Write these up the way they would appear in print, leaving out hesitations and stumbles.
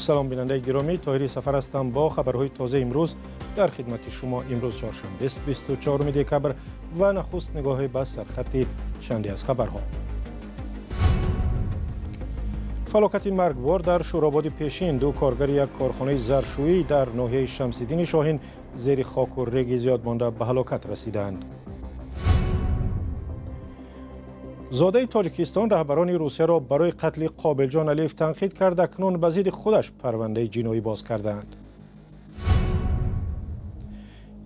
Салом, бинандаи гиромӣ, Тоҳири Сафар ҳастам бо хабарҳои тозаи имрӯз дар хидмати шумо. Имрӯз чоршанбе, 24 декабр, ва нахуст нигоҳе ба сархати чанде аз хабарҳо. Фалокати маргбор дар Шӯрободи Пешин. Ду коргари як корхонаи заршӯӣ дар ноҳияи Шамсиддини Шоҳин зери хоку реги зиёд монда ба ҳалокат расиданд. Зодаи Тоҷикистон раҳбарони Русияро барои қатли Қобилҷон Алиев танқид кард, акнун ба зидди худаш парвандаи ҷиноӣ боз кардаанд.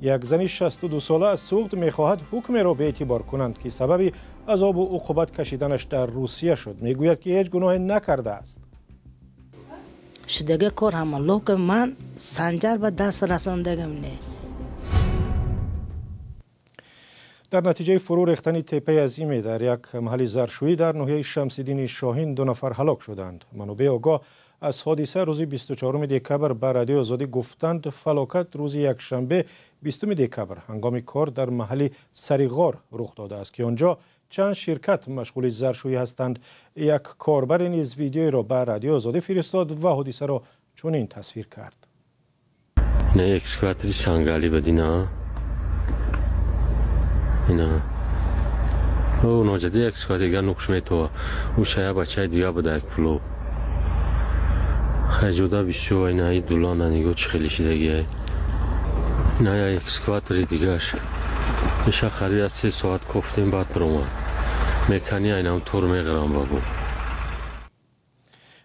Як зани 62сола аз Суғд мехоҳад ҳукмеро беэътибор кунанд, ки сабаби азобу уқубат кашиданаш дар Русия шуд. Мегӯяд, ки ҳеҷ гуноҳе накардааст. Шудаги кор ҳама лока ман Санҷар ба даст расондагам не. Дар натиҷаи фурӯ рехтани теппаи азиме дар як маҳалли заршӯӣ дар ноҳияи Шамсиддини Шоҳин ду нафар ҳалок шуданд. Манобеи огоҳ аз ҳодиса рӯзи 24 декабр ба Радиои Озодӣ гуфтанд, фалокат рӯзи якшанбе, 20 декабр, ҳангоми кор дар маҳалли Сариғор рух додааст, ки он ҷо чанд ширкат машғули заршӯӣ ҳастанд. Як корбаре низ видеоеро ба Радиои Озодӣ фиристод ва ҳодисаро чунин тасвир кард. Ина экскаватори сангалӣ бадина, ина о ноҷади экскаватор дига нукш метова. Ӯ шая бачаи дига буда, як пуло хайҷода бисёр. Ина и дулана нигоҳ, чӣ хеле шидагиай. Ина я экскаватори дигаш иша қариб аз 3 соат кофтем, баъд биромад. Мекани айнам тур меғирам бабо.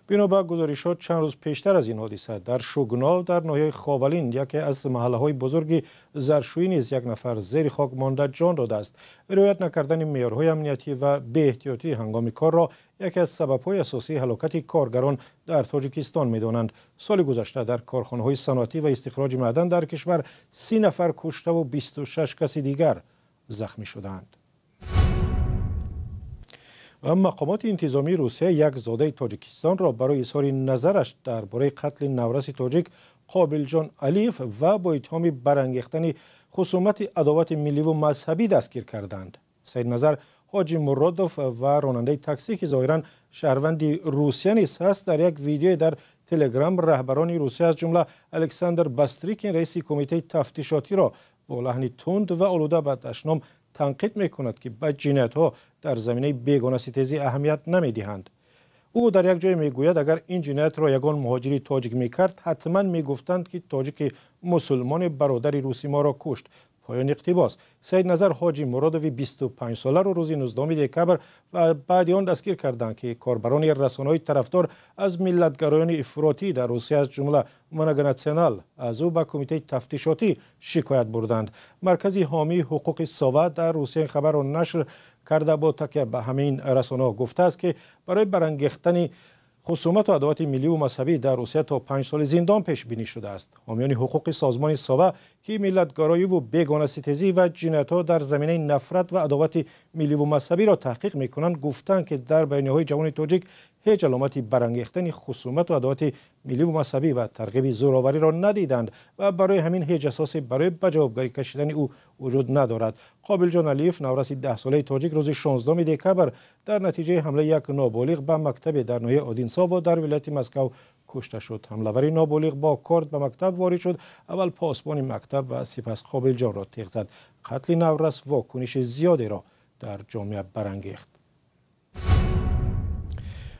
Бино ба гузоришот, чанд рӯз пештар аз ин ҳодиса дар Шугнов дар ноҳияи Ховалин, яке аз маҳаллаҳои бузурги заршӯӣ, низ як нафар зери хок монда ҷон додааст. Риоят накардани меъёрҳои амниятӣ ва беэҳтиётӣ ҳангоми корро яке аз сабабҳои асосии ҳалокати коргарон дар Тоҷикистон медонанд. Соли гузашта дар корхонаҳои саноатӣ ва истихроҷи маъдан дар кишвар 30 нафар куштаву 26 каси дигар захмӣ шуданд. Мақомоти интизомии Русия як зодаи Тоҷикистонро барои изҳори назараш дар бораи қатли навраси тоҷик Қобилҷон Алиев ва бо иттиҳоми барангехтани хусумати адовати милливу мазҳабӣ дастгир карданд. Саидназар Ҳоҷи Муродов ва ронандаи таксӣ, ки зоҳиран шаҳрванди Русия низ ҳаст, дар як видеое дар Телеграм раҳбарони Русия, аз ҷумла Александр Бастрикин, раиси кумитаи тафтишотиро, бо лаҳни тунд ва олуда ба дашном танқид мекунад, ки ба ҷиноятҳо дар заминаи бегонаситезӣ аҳамият намедиҳанд. Ӯ дар як ҷое мегӯяд, агар ин ҷиноятро ягон муҳоҷири тоҷик мекард, ҳатман мегуфтанд, ки тоҷики мусулмони бародари русӣ моро кушт. Поёни иқтибос. Саидназар Ҳоҷи Муродови 25соларо рӯзи 19 декабр ва баъди он дастгир карданд, ки корбарони расонаҳои тарафдор аз миллатгароёни ифротӣ дар Русия, аз ҷумла Многонационал, аз ӯ ба кумитаи тафтишотӣ шикоят бурданд. Маркази ҳомии ҳуқуқи Сова дар Русия ин хабарро нашр карда, бо такя ба ҳамин расонаҳо гуфтааст, ки барои барангехтани хусумату адовати милливу мазҳабӣ дар Русия то 5 соли зиндон пешбинӣ шудааст. Ҳомиёни ҳуқуқи созмони Сова, ки миллатгароиву бегонаситезӣ ва ҷиноятҳо дар заминаи нафрат ва адовати милливу мазҳабиро таҳқиқ мекунанд, гуфтанд, ки дар баёниҳои ҷавони тоҷик ҳеҷ аломати барангехтани хусумату адовати милливу мазҳабӣ ва тарғиби зӯровариро надиданд ва барои ҳамин ҳеҷ асосе барои ба ҷавобгарӣ кашидани ӯ вуҷуд надорад. Қобилҷон Алиев, навраси 10солаи тоҷик, рӯзи 16 декабр дар натиҷаи ҳамлаи як ноболиғ ба мактабе дар ноҳияи Одинсово дар вилояти Москав кушта шуд. Ҳамлавари ноболиғ бо корд ба мактаб ворид шуд, аввал посбони мактаб ва сипас Қобилҷонро теғ зад. Қатли наврас вокуниши зиёдеро дар ҷомеа барангехт.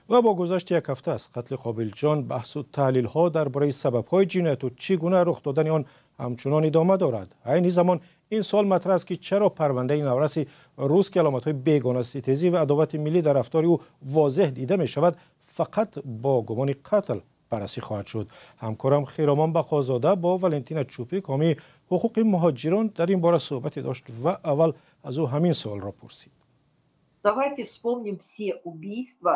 Ва бо гузашти як ҳафта аз қатли Қобилҷон, баҳсу таҳлилҳо дар бораи сабабҳои ҷинояту чӣ гуна рух додани он ҳамчунон идома дорад. Айни замон ин суол матраҳ аст, ки чаро парвандаи навраси рус, ки аломатҳои бегонаситезӣ ва адовати миллӣ дар рафтори ӯ возеҳ дида мешавад, фақат бо гумони қатл баррасӣ хоҳад шуд. Ҳамкорам Хиромон Бақозода бо Валентина Чупик, ҳомии ҳуқуқи муҳоҷирон, дар ин бора суҳбате дошт ва аввал аз ӯ ҳамин суолро пурсид. Давайте вспомним все убийства.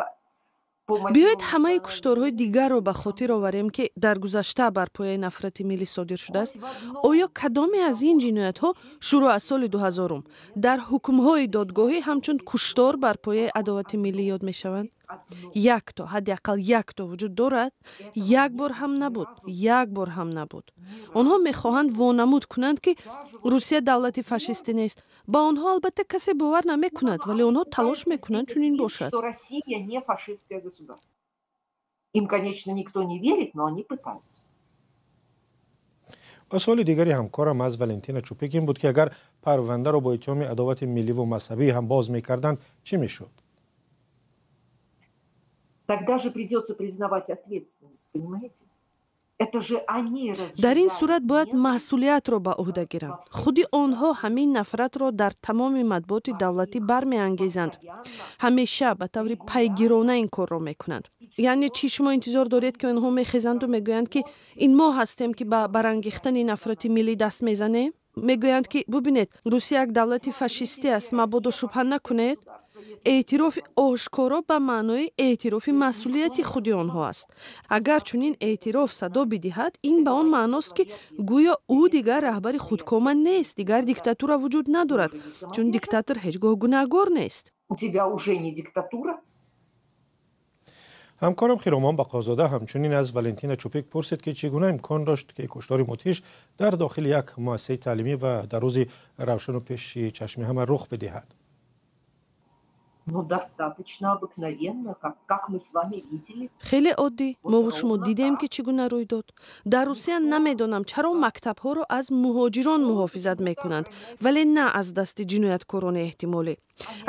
Биёед ҳамаи кушторҳои дигарро ба хотир оварем, ки дар гузашта бар пояи нафрати миллӣ содир шудааст. Оё кадоме аз ин ҷиноятҳо шурӯъ аз соли 2000-ум дар ҳукмҳои додгоҳӣ ҳамчун куштор бар пояи адовати миллӣ ёд мешаванд? Якто, ҳадди ақал якто вуҷуд дорад? Як бор ҳам набуд, як бор ҳам набуд. Онҳо мехоҳанд вонамуд кунанд, ки Русия давлати фашистӣ нест. Ба онҳо албатта касе бовар намекунад, вале онҳо талош мекунанд чунин бошад. Им, конечно, никто не верит, но они пытаются. Ва суоли дигари ҳамкорам аз Валентина Чупик ин буд, ки агар парвандаро бо иттиҳоми адовати милливу мазҳабӣ ҳам боз мекарданд, чӣ мешуд? Тогда же придется признавать ответственность, понимаете? Дар ин сурат бояд масъулиятро ба уҳда гиранд. Худи онҳо ҳамин нафратро дар тамоми матбуоти давлатӣ бармеангезанд, ҳамеша ба таври пайгирона ин корро мекунанд. Яъне чӣ шумо интизор доред, ки онҳо мехезанду мегӯянд, ки ин мо ҳастем, ки ба барангехтани нафрати миллӣ даст мезанем? Мегӯянд, ки бубинед, Русия як давлати фашистӣ аст, мабодо шубҳа накунед. Эътирофи ошкоро ба маънои эътирофи масъулияти худи онҳо аст. Агар чунин эътироф садо бидиҳад, ин ба он маъност, ки гӯё ӯ дигар раҳбари худкома нест, дигар диктатура вуҷуд надорад, чун диктатор ҳеҷ гоҳ гунаҳгор нест. У тебя уже не диктатура. Ҳамкорам Хиромон Бақозода ҳамчунин аз Валентина Чупик пурсид, ки чӣ гуна имкон дошт, ки куштори мудҳиш дар дохили як муассисаи таълимӣ ва дар рӯзи равшану пеши чашми ҳама рух бидиҳад. Ну, достаточно обыкновенно, как мы с вами видели. Хеле оддӣ. Мову шумо дидем, ки чӣ гуна рӯй дод. Дар Русия намедонам, чаро мактабҳоро аз муҳоҷирон муҳофизат мекунанд, вале на аз дасти ҷинояткорони эҳтимолӣ.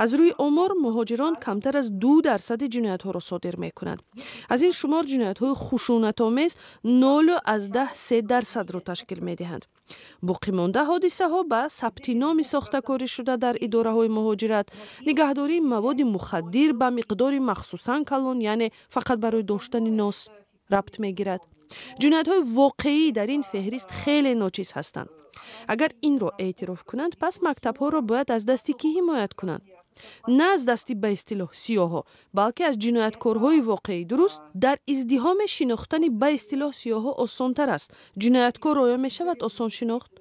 Аз рӯи омор, муҳоҷирон камтар аз 2 дарсади ҷиноятҳоро содир мекунанд. Аз ин шумор ҷиноятҳои хушунатомез 0,3 дарсадро ташкил медиҳанд. Боқимонда ҳодисаҳо ба сабти номи сохтакорӣ шуда дар идораҳои муҳоҷират, нигаҳдории маводи мухаддир ба миқдори махсусан калон, яъне фақат барои доштани нос, рабт мегирад. Ҷиноятҳои воқеӣ дар ин феҳрист хеле ночиз ҳастанд. Агар инро эътироф кунанд, пас мактабҳоро бояд аз дасти кӣ ҳимоят кунанд? На аз дасти ба истилоҳ сиёҳҳо, балки аз ҷинояткорҳои воқеӣ, дуруст? Дар издиҳоме шинохтани ба истилоҳ сиёҳҳо осонтар аст. Ҷинояткор оё мешавад осон шинохт?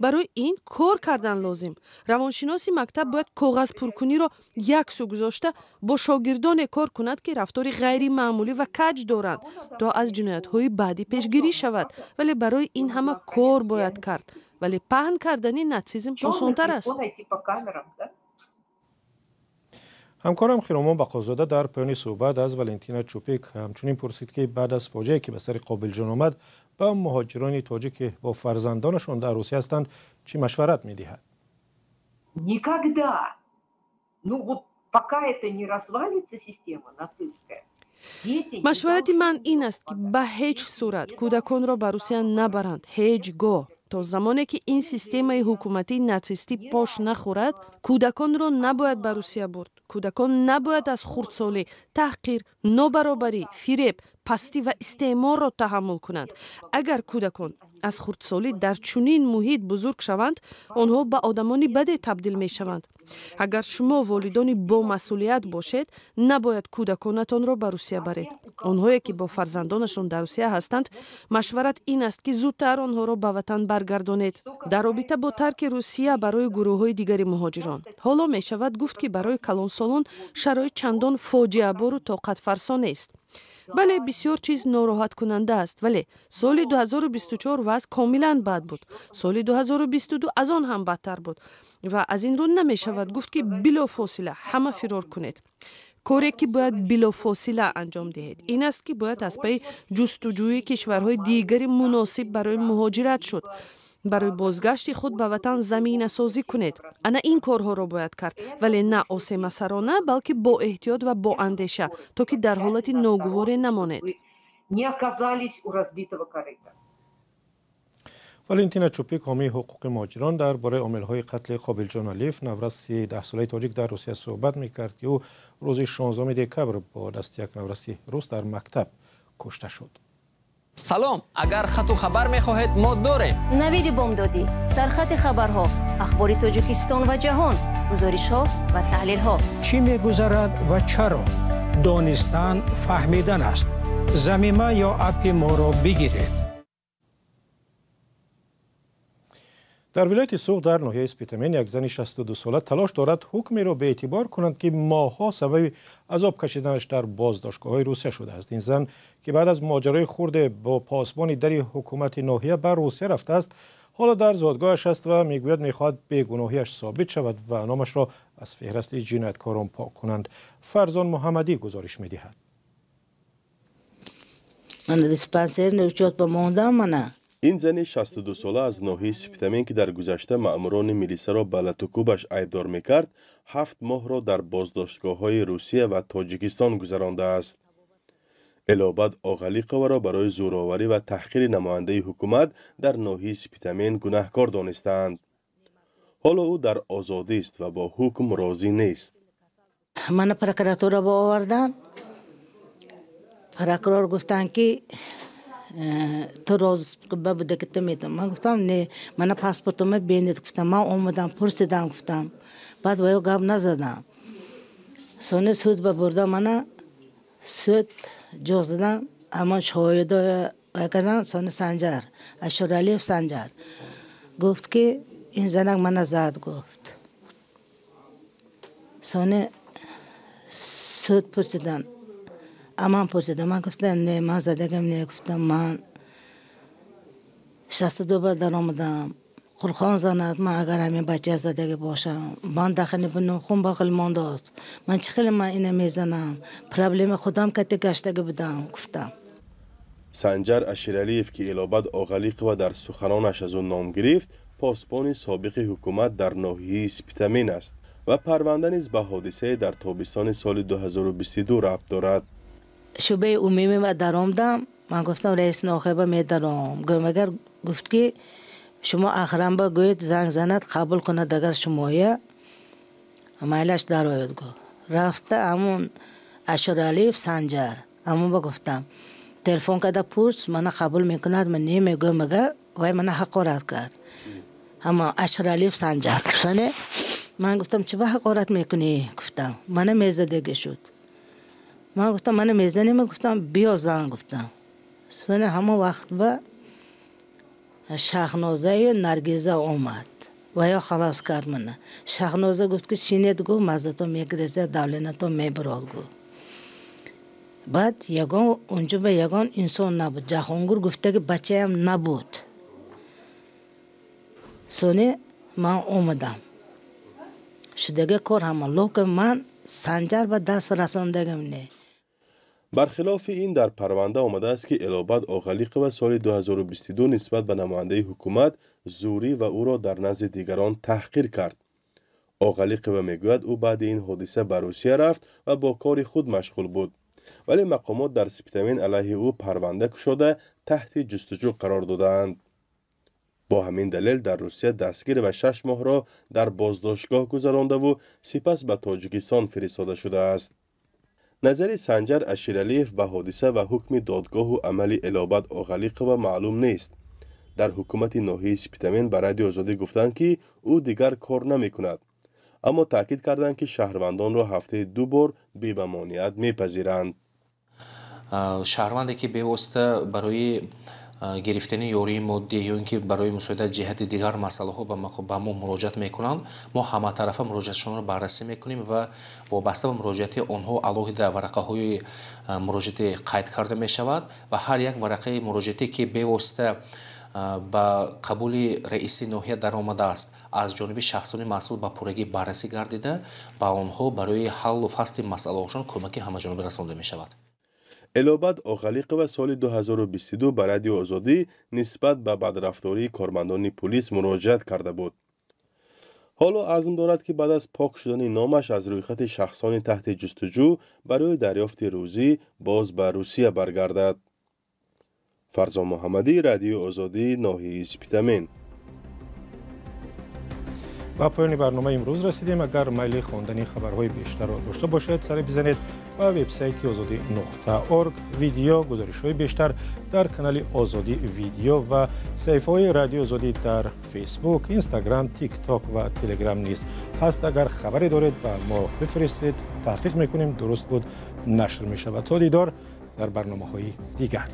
Барои ин кор кардан лозим. Равоншиноси мактаб бояд коғазпуркуниро як сӯ гузошта, бо шогирдоне кор кунад, ки рафтори ғайримаъмулӣ ва каҷ доранд, то аз ҷиноятҳои баъдӣ пешгирӣ шавад. Вале барои ин ҳама кор бояд кард, вале паҳн кардани натсизм осонтар аст. Ҳамкорам Хиромон Бақозода дар поёни суҳбат аз Валентина Чупик ҳамчунин пурсид, ки баъд аз фоҷиае, ки ба сари Қобилҷон омад, ба муҳоҷирони тоҷик, ки бо фарзандонашон дар Русия ҳастанд, чӣ машварат медиҳад? Никогда, ну вот пока это не развалится, система нацистская. Машварати ман ин аст, ки ба ҳеҷ сурат кӯдаконро ба Русия набаранд, ҳеҷ гоҳ. То замоне ки ин системаи ҳукуматии натсистӣ пош нахӯрад, кӯдаконро набояд ба Русия бурд. Кӯдакон набояд аз хурдсолӣ таҳқир, нобаробарӣ, фиреб, пастӣ ва истеъморро таҳаммул кунанд. Агар кӯдакон аз хурдсолӣ дар чунин муҳит бузург шаванд, онҳо ба одамони баде табдил мешаванд. Агар шумо волидони бомасъулият бошед, набояд кӯдаконатонро ба Русия баред. Онҳое, ки бо фарзандонашон дар Русия ҳастанд, машварат ин аст, ки зудтар онҳоро ба ватан баргардонед. Дар робита бо тарки Русия барои гурӯҳҳои дигари муҳоҷирон, ҳоло мешавад гуфт, ки барои калонсолон шароит чандон фоҷиабору тоқатфарсо нест. Бале, бисёр чиз нороҳаткунанда аст, вале соли 2024 вазъ комилан бад буд, соли 2022 аз он ҳам бадтар буд ва аз ин рӯ намешавад гуфт, ки билофосила ҳама фирор кунед. Коре, ки бояд билофосила анҷом диҳед, ин аст, ки бояд аз пайи ҷустуҷӯи кишварҳои дигари муносиб барои муҳоҷират шуд, барои бозгашти худ ба ватан заминасозӣ кунед. Ана ин корҳоро бояд кард, вале на осемасарона, балки бо эҳтиёт ва бо андеша, то ки дар ҳолати ногуворе намонед. Не оказались у разбитого корыта. Валентина Чупик, ҳомии ҳуқуқи муҳоҷирон, дар бораи омилҳои қатли Қобилҷон Алиев, навраси 10-солаи тоҷик дар Русия, суҳбат мекард, ки ӯ рӯзи 16 декабр бо дасти як навраси рус дар мактаб кушта шуд. Салом, агар хату хабар мехоҳед, мо дорем. Навиди бомдодӣ, сархати хабарҳо, ахбори Тоҷикистон ва ҷаҳон, гузоришҳо ва таҳлилҳо. Чӣ мегузарад ва чаро? Донистан фаҳмидан аст. Замима ё аппи моро бигиред. Дар вилояти Суғд, дар ноҳияи Спитамен, як зани 62-сола талош дорад ҳукмеро беэътибор кунанд, ки моҳҳо сабаби азоб кашиданаш дар боздоштгоҳҳои Русия шудааст. Ин зан, ки баъд аз моҷарои хурде бо посбони дари ҳукумати ноҳия ба Русия рафтааст, ҳоло дар зодгоҳаш аст ва мегӯяд, мехоҳад бегуноҳиаш собит шавад ва номашро аз феҳрасти ҷинояткорон пок кунанд. Фарзон Муҳаммадӣ гузориш медиҳад. Мана диспансерный учёт ба мондам мана. Ин зани 62сола аз ноҳияи Спитамен, ки дар гузашта маъмурони милисаро ба латукӯбаш айбдор мекард, 7 моҳро дар боздоштгоҳҳои Русия ва Тоҷикистон гузарондааст. Элобад Оғалиқоваро барои зӯроварӣ ва таҳқири намояндаи ҳукумат дар ноҳияи Спитамен гунаҳкор донистаанд. Ҳоло ӯ дар озодист ва бо ҳукм розӣ нест. Мана прокуратура ба овардан. Прокурор гуфтанд, ки ту розыск ба буда, ки ту метавон. Ман гуфтам, не, мана паспортума бинед, гуфтам, ман омадам, пурсидам, гуфтам. Баъд ба ё гап назадам. Сони суд ба бурда, мана суд ҷоғ задан, ҳамон шоҳидо кардан. Сони Санҷар Ашуралиев, Санҷар гуфт, ки ин занак мана зад, гуфт. Сони суд пурсидан, аман пурсидам, ман гуфтам, не, ман задагам не, гуфтам, ман 62 ба даромадам. Қуръон занад, ман агар ҳамин бача задагӣ бошам, ман дахани бинум, хун ба қил мондааст. Ман чӣ хеле ман ина мезанам? Проблема худам кати гаштагӣ будам, гуфтам. Санҷар Аширалиев, ки Элобад Оғалиқова дар суханонаш аз ӯ ном гирифт, посбони собиқи ҳукумат дар ноҳияи Спитамен аст ва парванда низ ба ҳодисае дар тобистони соли 2022 рабт дорад. Шӯъбаи умумӣ ва даромдам. Ман гуфтам, раиси ноҳияба медаром. Гӯмагар гуфт, ки шумо охранба гӯед, занг занад, қабул кунад, агар шумоя майлаш дарояд, гуфт. Рафта ҳамун Ашуралиев Санҷар, ҳамун ба гуфтам, телефон карда пурс, мана қабул мекунад, ман не мегӯям, агар вай мана ҳақорат кард, ҳама Ашуралиев Санҷар. Соне ман гуфтам, чӣ ба ҳақорат мекунӣ, гуфтам, мана мезадагӣ шуд. Ман гуфтам, мана мезанем, гуфтам, биё зан, гуфтам. Соне ҳамон вақт ба Шаҳнозаю Наргиза омад ва ё халос кард мана. Шаҳноза гуфт, ки шинед, гуфт, маззато мегиреза, давление то мебирод, гуфт. Баъд ягон унҷо ба ягон инсон набуд, Ҷаҳонгур гуфтаги бачаям набуд. Сони ман омадам, шудаги кор ҳама лока, ман Санҷар ба даст расондагам не. Бархилофи ин, дар парванда омадааст, ки Элобад Оғалиқова соли 2022 нисбат ба намояндаи ҳукумат зӯрӣ ва ӯро дар назди дигарон таҳқир кард. Оғалиқова мегӯяд, ӯ баъди ин ҳодиса ба Русия рафт ва бо кори худ машғул буд, вале мақомот дар Спитамен алайҳи ӯ парванда кушода, таҳти ҷустуҷӯ қарор додаанд. Бо ҳамин далел дар Русия дастгир ва 6 моҳро дар боздоштгоҳ гузарондаву сипас ба Тоҷикистон фиристода шудааст. Назари Санҷар Аширалиев ба ҳодиса ва ҳукми додгоҳу амали Элобад Оғалиқова маълум нест. Дар ҳукумати ноҳияи Спитамен ба Радиои Озодӣ гуфтанд, ки ӯ дигар кор намекунад, аммо таъкид карданд, ки шаҳрвандонро ҳафтаи ду бор бемамониат мепазиранд. Шаҳрванде, ки бевосита барои гирифтани ёрии моддӣ ё ин ки барои мусоидат ҷиҳати дигар масъалаҳо ба мо муроҷиат мекунанд, мо ҳаматарафа муроҷиатшонро баррасӣ мекунем ва вобаста ба муроҷиати онҳо алоҳида варақаҳои муроҷиатӣ қайд карда мешавад ва ҳар як варақаи муроҷиатӣ, ки бевосита ба қабули раиси ноҳия даромадааст, аз ҷониби шахсони масъул ба пуррагӣ баррасӣ гардида, ба онҳо барои ҳаллу фасли масъалаҳошон кӯмаки ҳамаҷониба расонда мешавад. Элобад Оғалиқова соли 2022 ба Радиои Озодӣ нисбат ба бадрафтории кормандони пулис муроҷиат карда буд. Ҳоло азм дорад, ки баъд аз пок шудани номаш аз рӯйхати шахсони таҳти ҷустуҷӯ барои дарёфти рӯзӣ боз ба Русия баргардад. Фарзон Муҳаммадӣ, Радиои Озодӣ, ноҳияи Спитамен. Ба поёни барномаи имрӯз расидем. Агар майли хондани хабарҳои бештарро дошта бошед, саре бизанед ба вебсайти озодӣ.орг. Видео гузоришҳои бештар дар канали Озодӣ Видео ва саҳифаҳои Радиои Озодӣ дар Фейсбук, Инстаграм, Тикток ва Телеграм низ ҳаст. Агар хабаре доред, ба мо бифиристед, таҳқиқ мекунем, дуруст буд, нашр мешавад. То дидор дар барномаҳои дигар.